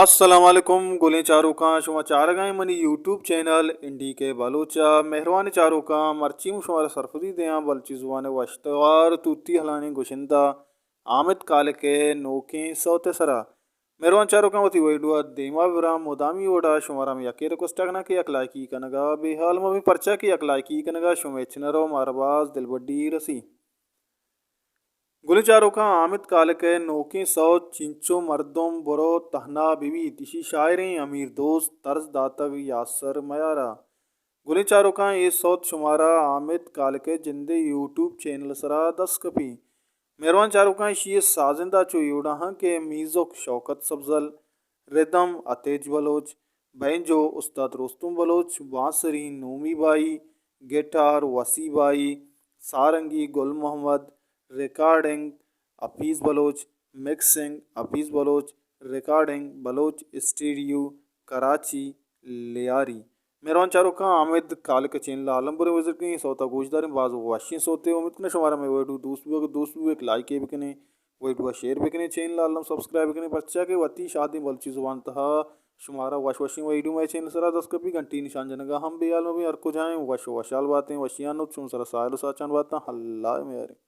السلام علیکم گلیں چاروکاں، شما چارگائیں منی یوٹیوب چینل این ڈی کے بلوچ ءَ۔ مہروانیں چاروکاں، مرچی من شمارا سرپدی دیاں بلوچی زبان ءِ وشتوار توتی ہلانیں گشندہ حامد کالک ءِ نوکیں سوت ءِ سرا۔ مہروان چاروکاں، وتی ویڈیو ءَ دیما ببراں، مدامی وڑا شمارا من یکے ریکویسٹ کناں کہ یک لائکی کنگا بے حال مبیں، پرچا کہ یک لائکی کنگا شمے ہچ نہ رو، مارا باز دلبڈی رسی۔ گلیں چاروکاں، حامد کالک ءِ نوکیں سوت چنچو مردم برو تہنا بہ بیت، ایشی شاعریں امیر دوست طرز داتگ یاسر میارا۔ گلیں چاروکاں، اے سوت شمارا حامد کالک ءِ جندے یوٹیوب چینل سرا دست کپی۔ مہروان چاروکاں، ایشی ءِ سازندہ چو اے وڑا ہاں کہ میوزک شوکت سبزل، ردم عتیج بلوچ، بینجو استاد رستم بلوچ، بانسری نومی بائی، گٹار وسی بائی، سارنگی گل محمد، ریکارڈنگ حفیظ بلوچ، مکسنگ حفیظ بلوچ، ریکارڈنگ بلوچ اسٹوڈیو کراچی لیاری۔ مہروان چاروکاں، حامد کالک ءِ چینل ءَ الم بریں وزٹ کنیں، سوت ءَ گوش داریں، باز وشیں سوتے۔ امید کناں شمارا مئے ویڈیو دوست بوگ، دوست بوگ، یک لائکے بکنیں، ویڈیو ءَ شیئر بکنیں، چینل ءَ الم سبسکرائب بکنیں، پرچا کہ وتی شادیں بلوچی زبان تہا شمارا وش وشیں ویڈیو مئے چینل سرا دست کپی۔ گھنٹی نشان جنگا ہم بے حال مبیں، ہر کجائیں وش وشحال باتیں، وشیان ات، شمے سرا ساہیل و ساچان باتاں، اللہ میاریں۔